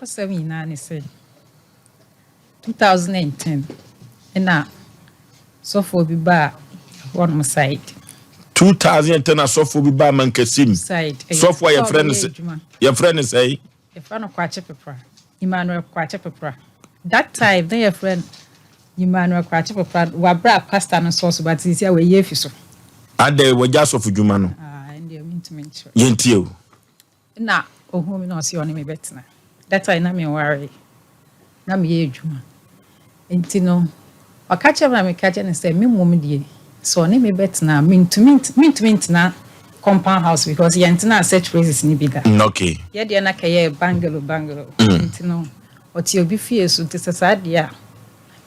Abakɔsɛm nyinaa ne sɛ 2010 ɛna sɔfoɔ bi baa hɔnom side. 2010 na sɔfoɔ bi baa Mankasim. Side. Sɔfoɔ a yɛfrɛ no sɛ, yɛfrɛ no sɛ? Yɛfrɛ no Kwakye Pepra, Emmanuel Kwakye Pepra. That time na yɛfrɛ no Emmanuel Kwakye Pepra. Wabra pastor no sɔɔ so, but sisi a wɔayi afi so. Adɛ, wɔgya asɔfo dwuma no? Ah, ɛndeɛ mentumi nkyerɛ. Yɛntie o. Na ohun mi na ɔsi ɔne mi bɛtena. That time na mi nware, na mi yɛ adwuma, nti no ɔka kyerɛ mi na mi ka kyerɛ no sɛ mi mmom deɛ, sɛ ɔne mi bɛtena a, mintumi ntena compound house because yɛntena such places ni bi da. Yɛ deɛ na kɛyɛ bungalow bungalow. Nti no ɔte obi fie so, nti sɛ saa deɛ a,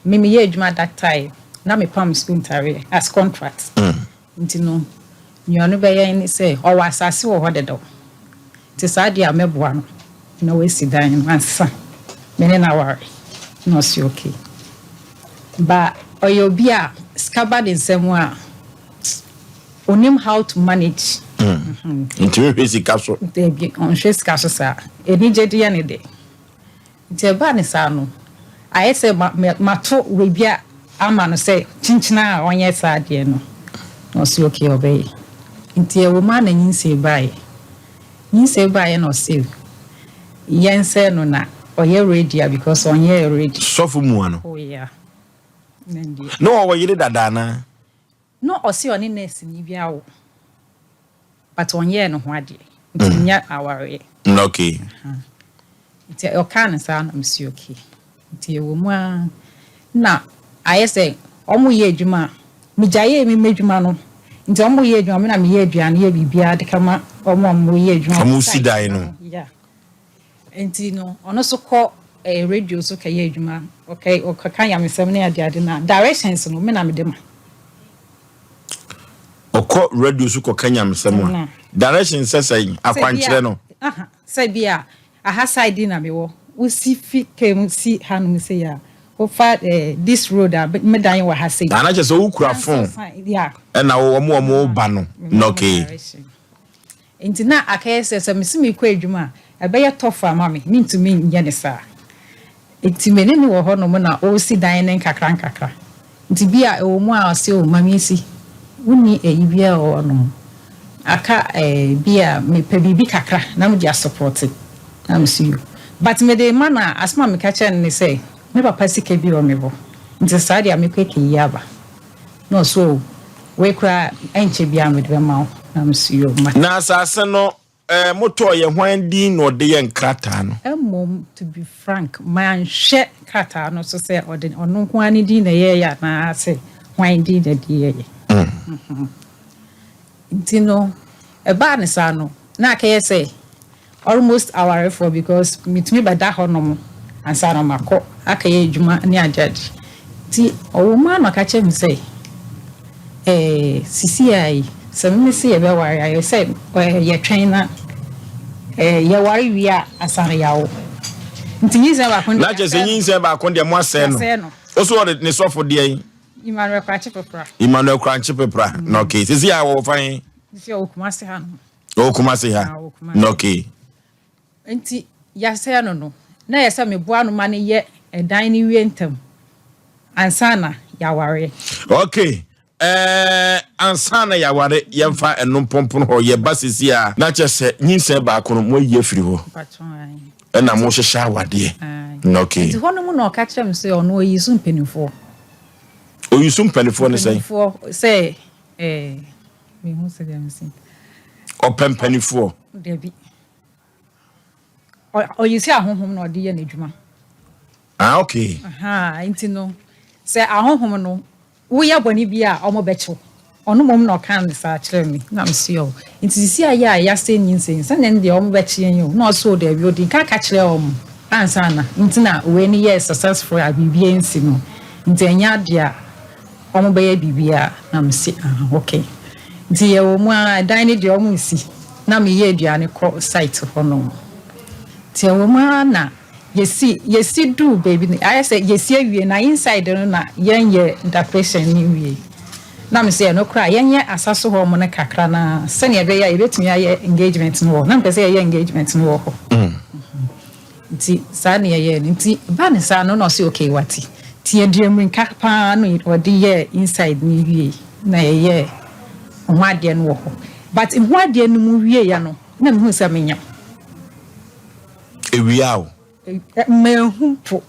mi mi yɛ adwuma that time na mi pam school ntareɛ as contract. Nti no nea ɔno bɛyɛ ne sɛ ɔwɔ asase wɔ hɔ dedaw, nti saa deɛ a mɛboa no na wasi dan no ansa me ne no aware. Na ɔsi okay, ba ɔyɛ obi a sika ba ne nsɛm a, onim how to manage. Nti mehwɛ sika so. Dabi, ɔnhwɛ sika so saa, anigye deɛ ne de. Nti ɛbaa ne saa no, ayɛ sɛ mato webi a ama no sɛ kyinkyina a ɔnyɛ saa adeɛ no, na ɔsi okay, ɔbɛyɛ. Nti ɛwɔ mu a na nyinsɛn baeɛ. Nyinsɛn baeɛ na ɔsi yɛnsɛ no na ɔyɛ ready a, because ɔnyɛ ready. Sɔfo mua no? Oh yeah. Ne deɛ. Na ɔwɔ yere dada anaa? Na ɔsi ɔne nurse ni bi awo, but ɔnyɛɛ ne ho adeɛ, nti nyɛ awareɛ. Nti ɔkaa ne saa na mesi okay. Nti ɛwɔ mu a na ayɛ sɛ ɔmo yɛ adwuma a, megyaeɛ mi m'adwuma no, nti ɔmo yɛ adwuma, mi na meyɛ aduane, yɛ biribiara de kama ɔmo a ɔmo yɛ adwuma. Ɔmo si dan no. Yeah. Nti no ɔno nso kɔ radio so kɛyɛ adwuma, ɔkɛ ɔkeka nyamesɛm ne adeade, na directions no me na mede ma. Ɔkɔ radio so kɔka nyamesɛm a, direction sɛ sɛn, akwankyerɛ no? Aha, sɛ bi a aha side na mewɔ, wosi fi kaa si hanom sɛ yɛ a, wofa this road a, me dan wɔ ha sei. Ana kyerɛ sɛ wokura phone? Yeah. Ɛna wɔn a wɔn ba no na okay. Direction. Nti na akɛyɛ sɛ mesi mekɔ adwuma a, ɛbɛyɛ tɔfo ama me, mentumi nyɛ ne saa. Nti me ne ne wɔ hɔnom na ɔresi dan ne nkakra nkakra. Nti bi a ɛwɔ mu a ɔse o, ma mesi wonni ɛyi biara wɔ hɔnom aka bi a mepɛ biribi kakra na mede asupɔte na mesi yo, but mede ma no a, asɛm a meka kyerɛ no ne sɛ me papa sika bi wɔ me hɔ, nti saa deɛ a mekɔ akɛyi aba na ɔso o, wei koraa ɛnkyɛ biara mede bɛma wo, na mesi yo ma. Na asase no motɔɔ yɛ, hwan din na ɔde yɛ nkrataa no? Mmom, to be frank, manhwɛ krataa no so sɛ ɔde ɔno nko ara ne din na ɛyɛyɛ anaasɛ hwan din na ɛde yɛyɛ. Nti no ɛbaa ne saa no na akɛyɛ sɛ almost awarefoɔ, because metumi bɛda hɔ nom ansa na makɔ akɛyɛ adwuma ne adeade. Nti ɔwɔ mu a na ɔka kyerɛ me sɛ sisi a yi sɛ meme se yɛbɛware ayɛ sɛ yɛtwɛn na yɛware wie a ansa na yɛawo. Nti nyinsɛn baako na kyerɛ sɛ nyinsɛn baako deɛ mo asɛe no. Yɛasɛe no. O so ɔde ne sɔfo deɛ yi? Emmanuel Krakye Pepra. Emmanuel Krankye Pepra na okay. Sisi a wɔwɔ fan? Sisi a ɔwɔ Kumase ha no. Ɔwɔ Kumase ha? Ah, ɔwɔ Kumase. Na okay. Nti yɛasɛe no na yɛ sɛ meboa no ma no yɛ ɛdan no wie ntɛm ansa na yɛaware. Okay, ansa na yɛaware. Yɛmfa ɛno mpɔmpɔn hɔ yɛba sisi a, na kyerɛ sɛ nyinsɛn baako no moayi afiri hɔ. Mpatwɔn, ae. Ɛna mohyehyɛ awadeɛ. Ae. Na okay. Nti hɔ no mu na ɔka kyerɛ me sɛ ɔno ɔyi so mpanimfoɔ. Oyi so mpanimfoɔ ne sɛn? Mpanimfoɔ sɛ mehu sɛ deɛ mesi. Ɔpɛ mpanimfoɔ? Dabi, ɔyi sɛ ahohom na ɔde yɛ n'adwuma. Ah, okay. Aha, nti no sɛ ahohom no woyɛ bɔne bi a, ɔmo bɛkyew ɔno mmom. Na ɔka ne saa kyerɛ me na mesi ɔ, nti sisi ayɛ a yɛasɛ nyinsɛn sɛnea ne deɛ ɔmo bɛkye yɛn o. Na ɔso daabi, ɔdi nka ka kyerɛ ɔmo ansa na nti na wei ni yɛ successful a biribi nsi no, nti ɛnyɛ adeɛ a ɔmo bɛyɛ biribi a. Na mesi ah, okay. Nti yɛwɔ mu a, dan ne deɛ ɔmo nsi na meyɛ aduane kɔ site hɔ nom. Nti ɛwɔ mu a na yɛsi duu baabi no, ayɛ sɛ yɛsi awie na inside no na yɛnyɛ decoration ne wie, na me sɛ ɛno koraa yɛnyɛ asa so hɔ mo no kakra na sɛnea ɛbɛyɛ a yɛbɛtumi ayɛ engagement no wɔ hɔ, na mpɛ sɛ yɛyɛ engagement no wɔ hɔ. Nti saa ne yɛyɛɛ no. Nti ba ne saa no, na ɔse okay, wate. Nti yɛde mmirika paa no ɔde yɛɛ inside no wie, na yɛyɛɛ ho adeɛ no wɔ hɔ. But ho adeɛ no mu wieɛ no, na mehu sɛ menyam. Ewia o. Mahu po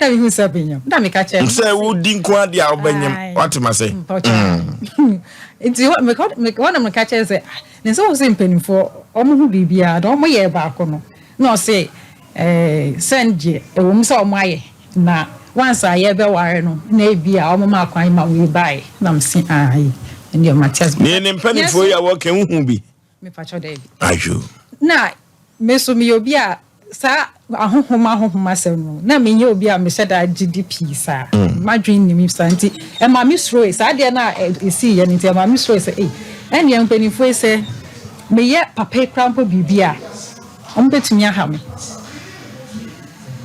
na mehu sɛ menyam, na meka kyerɛ no sɛ wodi nko adeɛ a wobɛnyam, wate ma sɛ. Nti hɔ na meka kyerɛ sɛ, "Ah, ne sɛ wo sɛ mpanimfoɔ ɔmo ho biribiara na ɔmo yɛ baako no," na ɔse sɛn deɛ ɛwɔ mu sɛ ɔmo ayɛ na once a yɛbɛware no, na ebi a ɔmo ma kwan ma wei baeɛ, na mese ayi ɛne ɔmate. Ne mpanimfoɔ yi a wɔka wohu bi? Mepakyɛ, daabi. Ayo. Na me so meyɛ obi a saa ahohom ahohom asɛm no, na menyɛ obi a mehyɛ da gye di pii saa. Madwen nim saa, nti ɛma me suro saa deɛ no a ɛsii yɛ no. Nti ɛma me suro sɛ ei, ɛneɛ mpanimfoɔ yi, sɛ meyɛ papa yi koraa mpo biribi a, ɔmo bɛtumi aha me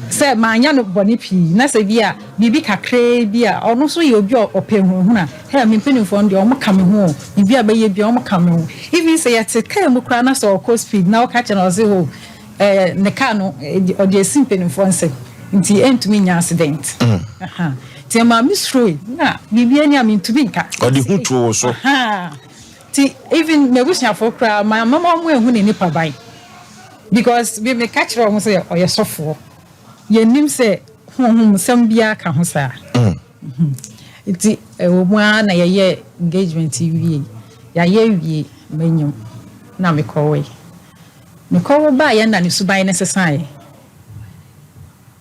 sɛ maanya no bɔne pii, na sɛ bi a biribi kakraa bi a, ɔno nso yɛ obi a ɔpɛ huhunu a, hɛ, me mpanimfoɔ no deɛ, ɔmo ka me ho o. Biribi a bɛyɛ bi a, ɔmo ka me ho. Even sɛ yɛte kaa mu koraa na sɛ ɔkɔ speed na ɔka kyerɛ no, ɔse o, ne kaa no ɔde esi mpanimfoɔ nsam nti ɛntumi nya accident. Aha. Nti ɛma me suro yi, na biribi ani a mentumi nka. Ɔde hu too wo so. Aha. Nti even m'abusuafoɔ koraa ma mama ɔmo ehu ne nipa ban, because bi meka kyerɛ ɔmo sɛ ɔyɛ sɔfoɔ, yɛnim sɛ honhom nsɛm biara ka ho saa. Nti ɛwɔ mu ara na yɛyɛ engagement yi wie, yɛayɛ wie, m'anyim na mekɔwoe. Mekɔwo baeɛ na ne suban no sesaeɛ.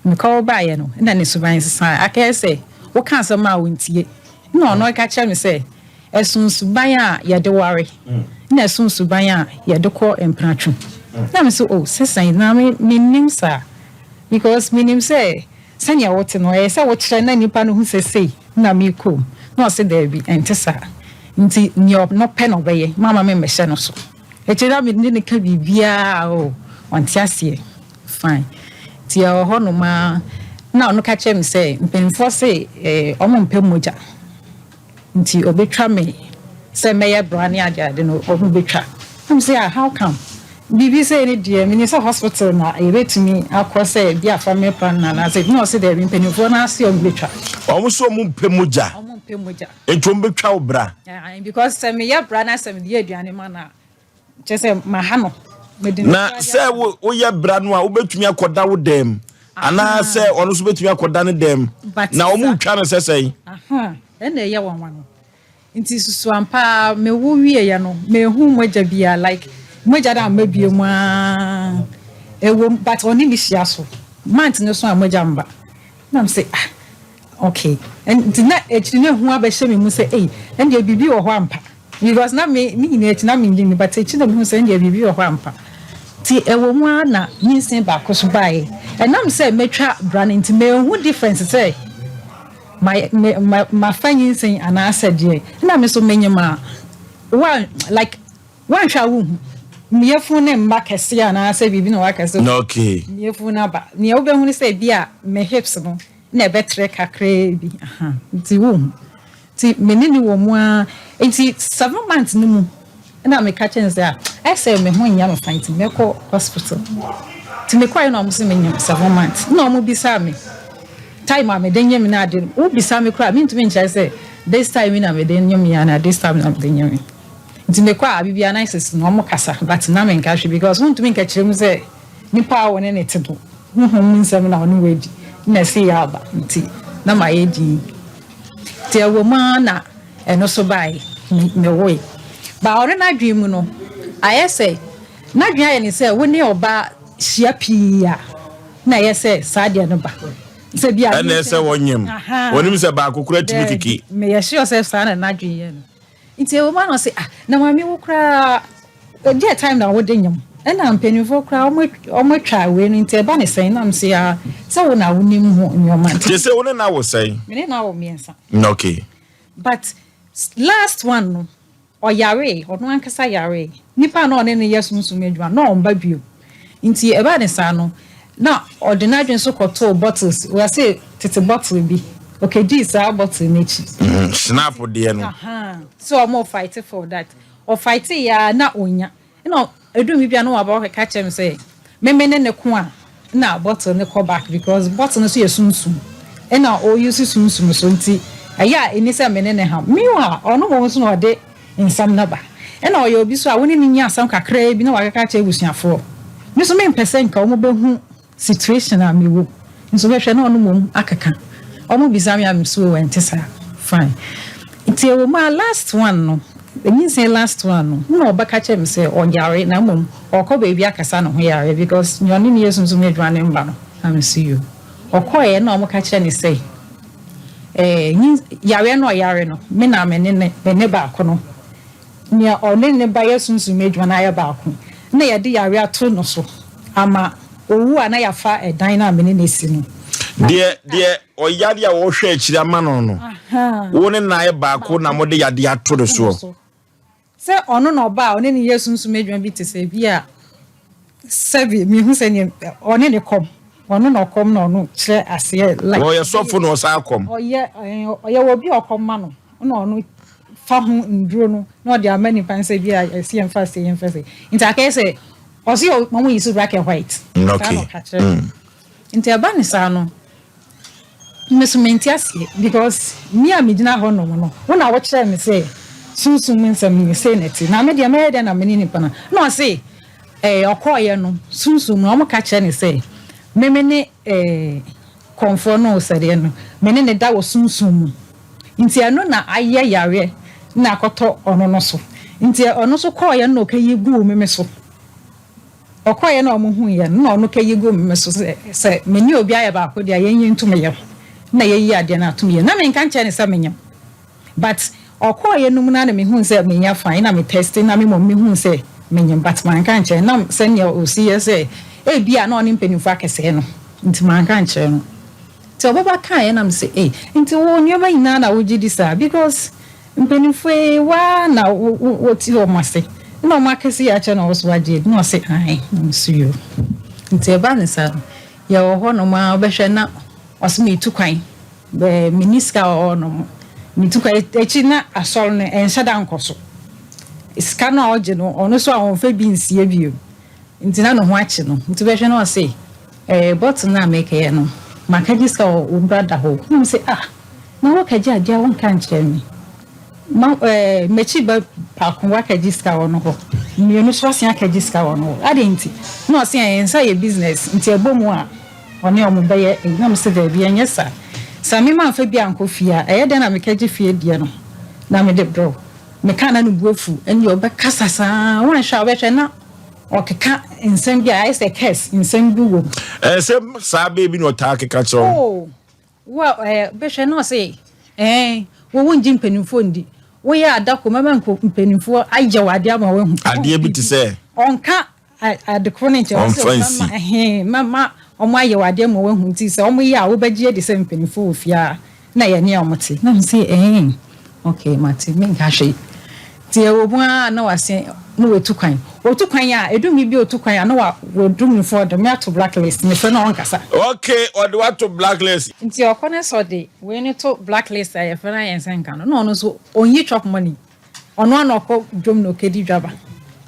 Mekɔwo baeɛ no na ne suban sesaeɛ, akɛyɛ sɛ woka asɛm a wontie, na ɔno ka kyerɛ me sɛ ɛso suban a yɛde ware na ɛso suban a yɛde kɔ mpenatwe. Na me so, oh, sɛsɛn na me mennim saa, because menim sɛ sɛnea wote no, ɛyɛ sɛ wokyerɛ na nipa no ho sɛ sei na mekɔ mu. Na ɔse daabi, ɛnte saa, nti nea ɔno pɛ na ɔbɛyɛ, mama me mmɛhyɛ no so. Akyiri na mede ne ka biribiaa o, ɔnte aseɛ. Fine, nti ɛwɔ hɔ nom a, na ɔno ka kyerɛ me sɛ mpanimfoɔ se ɔmo mpɛ mogya, nti ɔbɛtwa me sɛ mɛyɛ bra ne adeade no, ɔmo bɛtwa. Na me sɛ, ah, how come? Biribi sɛ ne deɛ menim sɛ hospital na yɛbɛtumi akɔ sɛ bi a family plan na anaasɛ, na ɔse daabi, mpanimfoɔ no ase ɔmo bɛtwa. Ɔmo so ɔmo mpɛ mogya. Ɔmo mpɛ mogya. Nti ɔmo bɛtwa wo bra. Ah, because sɛ meyɛ bra na sɛ mede yɛ aduane ma no a, kyerɛ sɛ maha no. Mede no Na sɛ woyɛ bra no a, wobɛtumi akɔda wo dɛm anaasɛ ɔno nso bɛtumi akɔda ne dɛm? But na ɔmo twa no sɛ sɛn? Aha, ɛna ɛyɛ wanwa no. Nti susu ampa, mewo wieɛ no, mehu mogya bia, like mogya da amma bio mu aa ɛwɔ mu, but ɔne me hyia so month no so a, mogya mba. Na m sɛ, ah, okay. Nti na akyiri no ehu abɛhyɛ me mu sɛ ei, ɛndeɛ biribi wɔ hɔ ampa, because na me nyinaa akyi na me ngye, but akyi na mehu sɛ ɛndeɛ biribi wɔ hɔ ampa. Nti ɛwɔ mu ara na nyinsɛn baako so baeɛ. Ɛnam sɛ mɛtwa bra no nti, mehu difference sɛ ma me ma mafa nyinsɛn anaasɛ deɛ na me so menyim a wa, like wanhwɛ a, wohu mmeyɛfu ne mma kɛseɛ anaasɛ biribi na wakɛse. Mmeyɛfu no aba, nea wobɛhu ne sɛ bi a me hips no na ɛbɛtrɛ kakraa bi. Aha, nti wohu. Nti me ne ne wɔ mu ara, nti 7 months no mu na meka kyerɛ no sɛ a ɛsɛ me ho nyɛ me fa, nti mɛkɔ hospital. Nti mekɔɛ na ɔmo sɛ menyam 7 months, na ɔmo bisaa me time a mede nyam no ade no. Wobisa me koraa, mentumi nkyerɛ sɛ this time na mede nyam yɛ anaa this time na mede nyam. Nti mekɔ a, biribi analysis no, ɔmo kasa, but na menka hwee, because wontumi nka kyerɛ mu sɛ nipa a wɔne ne te no, honhom mu nsɛm na ɔne wadi na ɛsɛ yɛ aba. Nti na mayɛ din. Nti ɛwɔ mu ara na ɛno so baeɛ, mewoe ba. Ɔno n'adwene mu no ayɛ sɛ n'adwene ayɛ ne sɛ wo ne ɔbaa hyia pii a, na ɛyɛ sɛ saa deɛ no ba sɛ bi a ɛna ɛsɛ wɔnyam. Wɔnim sɛ baako kora tumi kiki. Meyɛ sure sɛ saa na n'adwene yɛ no. Nti ɛwɔ mu ano sɛ, ah, na maame wo koraa ɛdeɛ time na wode nyam, ɛna mpanimfoɔ koraa ɔmo atwa wei no, nti ɛba ne sɛn? Nam sɛ ah, sɛ wo na wonim ho nneɛma nti. Te sɛ wo ne na wo sɛn? Me ne na wɔ mmiɛnsa. But last one no, ɔyare, ɔno ankasa yare. Nipa na ɔne ne yɛ sunsun adwuma na ɔmba bio, nti ɛbaa ne saa no, na ɔde n'adwene so kɔtoo bottles, wɔase tete bottle bi, okedi saa bottle n'akyi. Snap deɛ no. So ɔmo fight for that, ɔfight ya na onya, ɛna edum bi bia na waba ɔkeka kyerɛ me sɛ meme ne ne ko a. Na bottle no kɔ back because bottle no so yɛ sunsum ɛna o use sunsum so, nti ɛyɛ a ɛni sɛ me ne ne ham. Meanwhile, ɔno mmom nso na ɔde nsɛm no ba, ɛna ɔyɛ obi so a wo ne ne nya asɛm kakraa bi na wakeka kyerɛ abusuafoɔ. Me so mempɛ sɛ nka wɔn bɛhu situation a mewɔ nso bɛhwɛ na ɔno mmom akeka. Ɔmo bisa me a, me so wɔ ɛnte saa. Fine, nti ɛwɔ mu a, last one no, nyinsɛn last one no, na ɔbɛka kyerɛ me sɛ ɔyare na mmom ɔkɔ baabi akasa ne ho yare because nea ɔne ne yɛ sunsum adwuma ne mba no. Na me so yo, ɔkɔɔɛ na ɔmo ka kyerɛ ne sɛ nyin yareɛ no ɔyare no, me na me ne ne me ne baako no, nea ɔne ne ba yɛ sunsum adwuma no ayɛ baako, na yɛde yare ato no so ama owu a na yɛafa ɛdan no a me ne ne si no. Deɛ ɔyare a wɔhwɛ akyiri ama no, wo ne na ayɛ baako na mode yade ato no soɔ. Sɛ ɔno na ɔba a ɔne ne yɛ sunsum adwuma bi te sɛ bi a sɛbi mihu sɛ nea ɔne ne kɔm, ɔno na ɔkɔm na ɔno kyerɛ aseɛ like Ɔyɛ sɔfo na ɔsan akɔm. Ɔyɛ ɔyɛ wɔ bi a ɔkɔm ma no na ɔno fa ho nduro no na ɔde ama nipa nsɛ bi a ɛsi yɛn fa se yɛn fa se, nti akɛyɛ sɛ ɔsi ɔmo yi so black and white. Saa na ɔka kyerɛ me. Nti ɛba ne saa no, me so mente aseɛ because me a megyina hɔ nom no, wo na wɔkyerɛ me sɛ sunsum nsɛm ne sei na ɛte, na me deɛ mɛyɛ dɛn na me ne nipa no? Na ɔse ɔkɔɔyɛ no, sunsum no ɔmo ka kyerɛ ne sɛ meme ne kɔnfoɔ no sɛdeɛ no me ne ne da wɔ sunsum mu, nti ɛno na ayɛ yareɛ na akɔtɔ ɔno no so. Nti ɔno nso kɔɔyɛ no na ɔkɛyi guu meme so. Ɔkɔɔyɛ na ɔmo hu yɛ no na ɔno kɛyi guu meme so sɛ me ne obi ayɛ baako deɛ, yɛn ntum yɛ na yɛyi adeɛ no atom yɛ na menka nkyerɛ ne sɛ menyam. But ɔkɔɔyɛ no mu na mehu sɛ menya fine na me test na me mmom mehu sɛ menyam, but manka nkyerɛ na sɛnea osi yɛ sɛ ebi a na ɔne mpanimfoɔ akɛseɛ no, nti manka nkyerɛ no. Nti ɔbɛba kaeɛ nam sɛ, ei, nti wo nneɛma nyinaa na wogye di saa because mpanimfoɔ yi waa na wɔti wɔn ase na wɔn akɛse yɛ akyɛ na wɔso wagye adi? Na ɔse ae. Na nso yo, nti ɛba ne saa no, yɛwɔ hɔ nom a, wobɛhwɛ na ɔse metu kwan bɛɛ menni sika wɔ hɔ nom, metu kwan akyi na asɔre no ɛnhyɛ da nkɔ so. Sika no a ɔgye no, ɔno so a ɔmfa bi nsie bio, nti na ne ho akye no. Nti bɛhwɛ na ɔse bottle no a mekɛyɛ no, makagye sika wɔ wo brother hɔ. Na sɛ ah, na wɔkagye adeɛ a wɔnka nkyerɛ me ma m'akyi ba baako wakagye sika wɔ no hɔ, mmienu so asen akagye sika wɔ no hɔ ade. Nti na ɔse ɛyɛ nsa yɛ business, nti ɛbɔ mu a ɔne ɔmo bɛyɛ ɛyi. Na mo sɛ daabi, ɛnyɛ saa. Sɛ me ma nfa bi ankɔ fie a, ɛyɛ dɛn na mekagye fie deɛ no na mede brɛw meka? Na ne bu afu, ɛne ɔbɛkasa saa. Wanhwɛ a, ɔbɛhwɛ na ɔkeka nsɛm bi a ayɛ sɛ curse nsɛm bi wɔ mu. Ɛsɛ saa beebi na ɔtaa keka kyerɛ wo? Oh, wo ɛɛ bɛhwɛ na ɔse wɔn ngye mpanimfoɔ ndi, woyɛ adako mɛmɛ nko mpanimfoɔ ayɛ wɔ adeɛ ama wɔahu. Adeɛ bi te sɛ? Ɔnka adekoro ne nkyɛn. Ɔmfa ɔsɛ nsi. Mɛma ɛhɛn mɛma ɔmo ayɛ wɔ adeɛ ama wɔahu, nti sɛ ɔmo yɛ a, wobɛgye adi sɛ mpanimfoɔ wɔ fie a na yɛ ne ɔmo te. Na mo sɛ okay, mate, menka hwee. Nti ɛwɔ mu a, na wase na watu kwan. Otu kwan a edumi bi otu kwan a na wa wɔdum fo, ɔde me ato blacklist, mefrɛ na ɔnkasa. Okay, ɔde wato blacklist. Nti ɔkɔ ne sɛ ɔde wei ne to blacklist a yɛfrɛ no ayɛ nsɛ nka no, na ɔno nso ɔnyi chop money. Ɔno ana ɔkɔ dwom na ɔkɛdi dwa ba,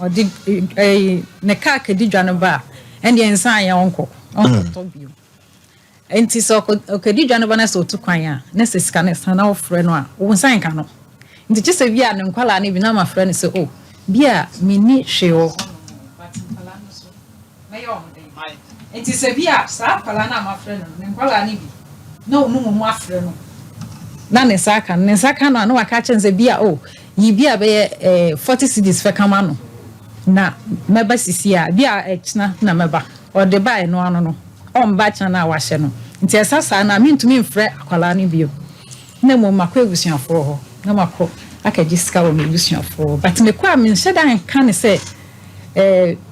ɔde ne kaa kɛdi dwa no ba a, ɛndeɛ nsa ayɛ ɔnkɔtɔ bio. Nti sɛ ɔkɛdi dwa no ba na sɛ ɔtu kwan a, na sɛ sika no sa na wɔfrɛ no a, wo nsa nka no. Nti kye sɛ bi a ne nkwalaa no bi na ma frɛ no sɛ o bi a menni hwee wɔ hɔ, but nkwalaa no so mɛyɛ ɔmo den. Nti sɛ bi a saa nkwalaa no a mafrɛ no, ne nkwalaa no bi na ɔno mu afrɛ no na ne nsa aka no, ne nsa ka no a, na waka kyerɛ no sɛ bi a o yi bi a bɛyɛ 40 cedis fɛ kama no na mɛba sisi a bi a ɛkyena na mɛba. Ɔde ba ɛno ano no, ɔmba kyena no a wahyɛ no. Nti ɛsa saa no a, mentumi mfrɛ akwalaa no bio, na mmom makɔ abusuafoɔ hɔ na makɔ akagye sika wɔ m'abusuafoɔ hɔ. But mekɔ a, menhyɛ da nka ne sɛ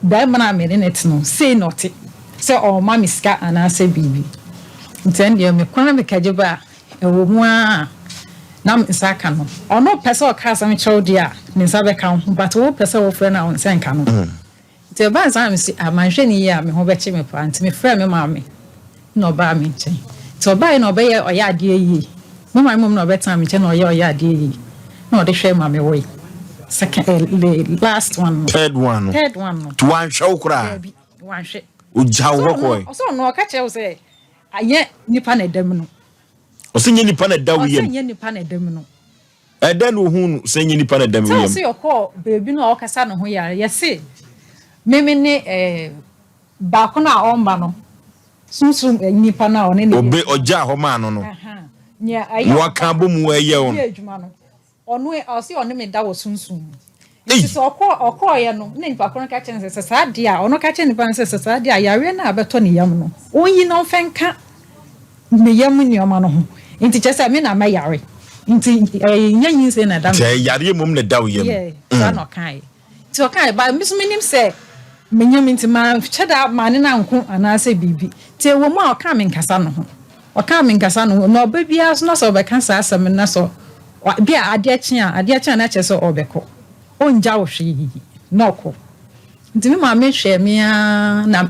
bɛrima no a mene ne te no sei na ɔte sɛ ɔma me sika anaasɛ biribi. Nti ɛno deɛ, mekɔ na mekagye ba a, ɛwɔ mu a na me nsa aka no. Ɔno pɛ sɛ ɔka asɛm kyerɛw deɛ a, ne nsa bɛka wo ho, but wo pɛ sɛ wofrɛ no a, wo nsa nka no. Nti ɛbaa saa na mesi ah, manhwɛ ne yie a, me ho bɛkye me paa. Nti mefrɛ me maame na ɔbaa me nkyɛn. Nti ɔbaa na ɔbɛyɛ ɔyɛ adeɛ yie. Me maame mmom na ɔbɛtena me nkyɛn na ɔyɛ adeɛ yie na ɔde hwɛ ma me wɔ yi second, the last one no. Third one no? Third one no. Nti wanhwɛ wo koraa? Daabi, wanhwɛ. Ogya wo hɔ kɔe. Ɔsɛ ɔno ɔka kyerɛ wo sɛ anyɛ nipa na ɛda mu no. Ɔsɛ nyɛ nipa na ɛda wo yam. Ɔsɛ nyɛ nipa na ɛda mu no. Ɛdɛn na ohun no sɛ nyɛ nipa na ɛda mu yam? Sɛ ɔsɛ ɔkɔɔ beebi no a ɔkasa ne ho yare yɛse meme ne ɛɛ baako no a ɔmba no sunsum nipa no a ɔne ne. Obe ɔgya hɔ maa no no. Nea ɛyɛ. Waka abɔ mu ɛyɛ wɔn. Yɛ adwuma no. Ɔno ɛ, ɔse ɔne me da wɔ sunsum mu. Nti sɛ ɔkɔ, ɔkɔɔeɛ no, na nipa korɔ no ka kyerɛ no sɛ, sɛ saa deɛ a, ɔno ka kyerɛ nipa no sɛ, sɛ saa deɛ a, yareɛ no a ɛbɛtɔ ne yam no, ɔnyi na ɔmfa nka ne yam nneɛma no ho. Nti kyerɛ sɛ me na mɛyare. Nti ɛyɛ nyɛ nyinsɛn na ɛda me. Sɛ yareɛ mmom na ɛda wo yam. Yeah, saa na ɔkaeɛ. Nti ɔkae, but me nso menim sɛ menyam nti manhyɛ da mane no anko anaasɛ biribi. Nti ɛwɔ mu a ɔkaa me nkasa no ho. Ɔkaa me nkasa no ho. Na ɔba biara nso na sɛ ɔbɛka saa asɛm no na sɛ bi a adeɛ kye a, adeɛ kye a na kyerɛ sɛ ɔrebɛkɔ. Ɔngya wo hwee na ɔkɔ. Nti me maame hwɛɛ me ara na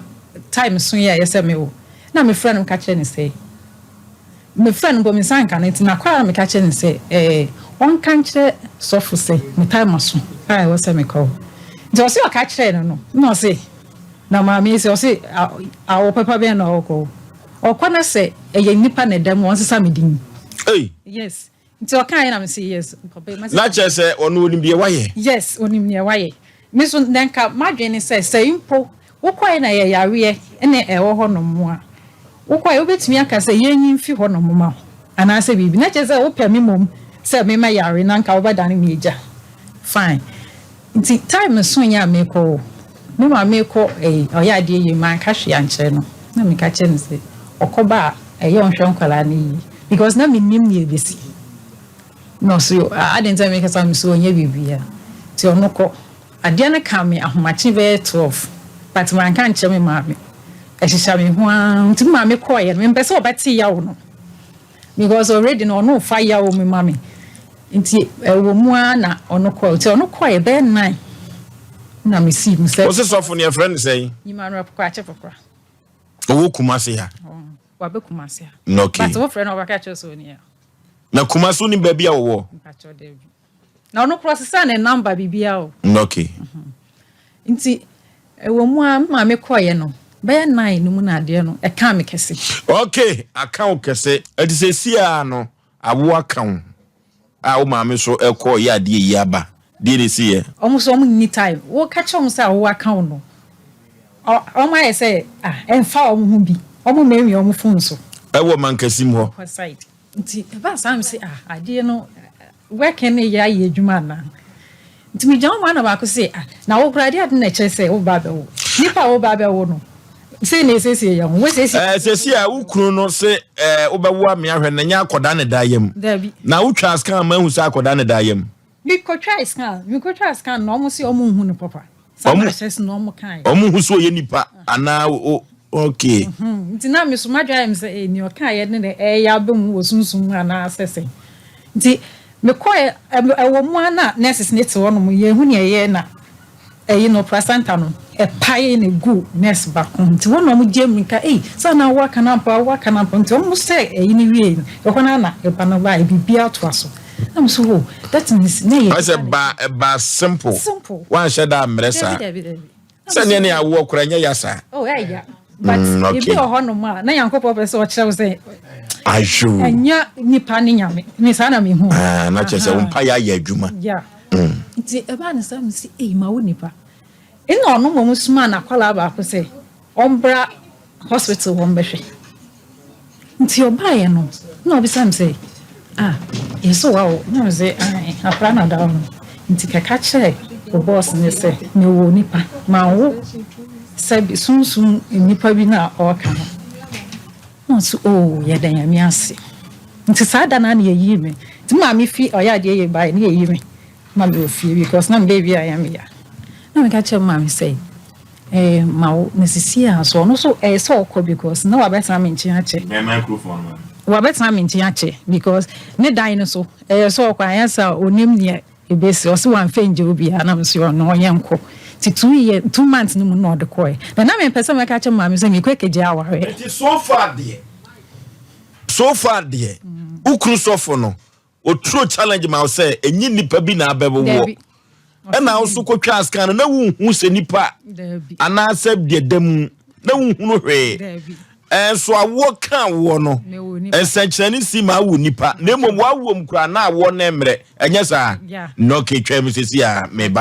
time so yɛ a ɛyɛ sɛ mewo. Na mefrɛ no meka kyerɛ no sɛ, Mefrɛɛ no mpo me nsa anka no nti makɔ ara meka kyerɛ no sɛ ɛɛ ɔnka nkyerɛ sɔfo sɛ metaa maso a ɛwɔ sɛ mekɔ hɔ. Nti ɔse ɔka kyerɛɛ no no na ɔse na maame yi sɛ ɔse awo papa bɛn na ɔkɔ hɔ. Ɔkɔ na sɛ ɛyɛ nnipa na ɛda mu ɔnsesa me din. Ei! Yes. Nti ɔkaeɛ na mese yes papa yi mɛsesa. Na kyerɛ sɛ ɔno onim deɛ wayɛ. Yes onim deɛ wayɛ. Me nso na nka m'adwene ne sɛ sɛ mpo wokɔeɛ na ɛyɛ yareɛ na ɛwɔ hɔ nom a, wokɔeɛ wobɛtumi aka sɛ yɛnyi mfi hɔ nom ma wo anaasɛ biribi. Na kyerɛ sɛ wopɛ me mmom sɛ me mɛyare na nka wobɛdane me agya. Fine. Nti time soeɛ a merekɔ hɔ, me maame rekɔ ɛyi ɔyɛ adeɛ yie manka hwee ankyerɛ no. Na meka kyerɛ no sɛ ɔkɔba a ɛyɛ ɔnhwɛ nkwadaa no yie because na mennim deɛ ɛbɛsi. Na ɔse adɛn nti na meka saa, mese ɔnyɛ biribiara nti ɔno kɔ. Adeɛ no kaa me ahomakye bɛyɛ 12 but manka ankyerɛ me maame. Ɛhyehyɛ me ho ara nti me maame kɔeɛ no mempɛ sɛ ɔbɛte yaw no because already no ɔno refa yaw mu ma me nti ɛwɔ mu ara na ɔno kɔeɛ nti ɔno kɔeɛ bɛyɛ 9 na mesii mu sɛ. Wose sɔfo no yɛfrɛ no sɛn? Emmanuel Kwakye Pokorah. Ɔwɔ Kumasi ha? Waba Kumasi ha. Okay. But wofrɛ no ɔbɛka kyerɛ sɛ ɔni ha. Na Kumasi wonim baabi a wɔwɔ? Mpakyɛw daabi. Na ɔno koraa ɔsesaa ne number biribiara o. Okay. Nti ɛwɔ mu a me maame kɔeɛ no bɛyɛ 9 no mu na adeɛ no ɛkaa me kɛse. Okay, aka wo kɛse. Ɛti sɛsi ara no awo aka wo a wo maame so ɛkɔ yɛ adeɛ yi aba. Deɛ na ɛsi yɛ? Wɔn nso wɔn nni time. Wo ka kyerɛ wɔn sɛ awo aka wo no, wɔn ayɛ sɛ ah ɛnfa wɔn ho bi. Wɔn mmiamia wɔn phone so. Ɛwɔ mankasim hɔ. Hɔ side. Nti ɛbaa saa na me se ah adeɛ no working no yɛ ayɛ adwuma anaa? Nti me gyina hɔ maa na baako se ah na wo koraa adeɛ ade na ɛkyerɛ sɛ wo ba abɛwo. Nipa a wo ba abɛwo no sei na esiesie yɛn ho. Wo siesie. Ɛɛ sɛsi a wo kunu no se ɛɛ wobɛwo ame ahwɛ no na nyɛ akɔdaa na ɛda yam. Dabi. Na wotwaa scan ma ahu sɛ akɔdaa na ɛda yam. Mekɔtwaa scan, mekɔtwaa scan na wɔn se wɔn nhu no papa. Saa na ahyɛse na wɔn kaeɛ. Wɔn nhu sɛ ɔyɛ nipa anaa o okay. Nti na me so m'adwene ayɛ me sɛ eh nea ɔkaeɛ ne na ɛreyɛ aba mu wɔ sunsum mu anaa sɛ sɛn. Nti mekɔɛ ɛwɔ mu ara na nurses no te hɔnom yɛnhu nea ɛyɛ na Ɛyi no placenta no ɛpae na egu nurse baako ho nti wɔn na wɔn gye mmirika ei saa na awo aka no ampa awo aka no ampa nti wɔn sɛ ɛyi no wiei no ɛhɔ no ara na ɛba no baeɛ biribiara toa so na me so oh that means na ɛyɛ Ayɛ sɛ ba ɛba simple. Simple. Wanhyɛ da ammrɛ saa. Dabi dabi dabi. Sɛ neɛ ne awoɔ koraa ɛnyɛ ya saa. Oh ɛyɛ but ebi wɔ hɔ nom a na Nyankopɔn pɛ sɛ ɔkyerɛ wo sɛ Ayo. ɛnyɛ nipa ne Nyame me saa na mehu. Ah na kyerɛ sɛ wo mpaeɛ ayɛ adwuma. Yeah. Nti ɛbaa no saa mese ei mawo nipa. Nna ɔno mmom somaa n'akwadaa baako sɛ ɔmbra hospital hɔ mbɛhwɛ. Nti ɔbaeɛ no na ɔbisa me sɛ ah yɛse wawo? Na mese ae akwadaa na ɔda hɔ no. Nti kɛka kyerɛ wo boss no sɛ mewoo nipa manwo sɛ sunsum nipa bi na ɔɔka no. Na ɔse oh yɛda Nyame ase. Nti saa da no ara na yɛyii me. Nti me maame fi ɔyɛ adeɛ yie baeɛ na yɛyi me ma me wɔ fie because na me baabi a ɛyɛ me ya. Na meka kyerɛ me maame sɛ eh ma wo na sisi a so ɔno so ɛyɛ sɛ ɔkɔ because na wabɛtena me nkyɛn akyɛ. Bɛn microphone ma me. Wabɛtena me nkyɛn akyɛ because ne dan no so ɛyɛ sɛ ɔkɔ anyɛ saa a ɔnim neɛ Ebesi ɔse wamfa ngya obiara na mese ɔno ɔnyɛ nkɔ nti 2 year 2 months no mu na ɔde kɔɛ na na mempɛ sɛ mɛka kyerɛ maame sɛ mekɔ akɛgya awareɛ. Nti so far deɛ so far deɛ wo kunu sɔfo no ɔturo challenge ma wo sɛ ɛnyɛ nnipa bi na abɛwo woɔ ɛna wo so kɔtwaa scan no na wonhu sɛ nipa anaasɛ deɛ da mu. Na wohunu hwee. Daabi. Ɛnso awoɔ ka awoɔ no, Mewɔ nipa. nsɛnkyerɛnne si ma awo nipa, na mmom woawoɔ mu koraa na awoɔ no mmerɛ ɛnyɛ saa. Yeah. Na ɔka twam sɛsi a meba.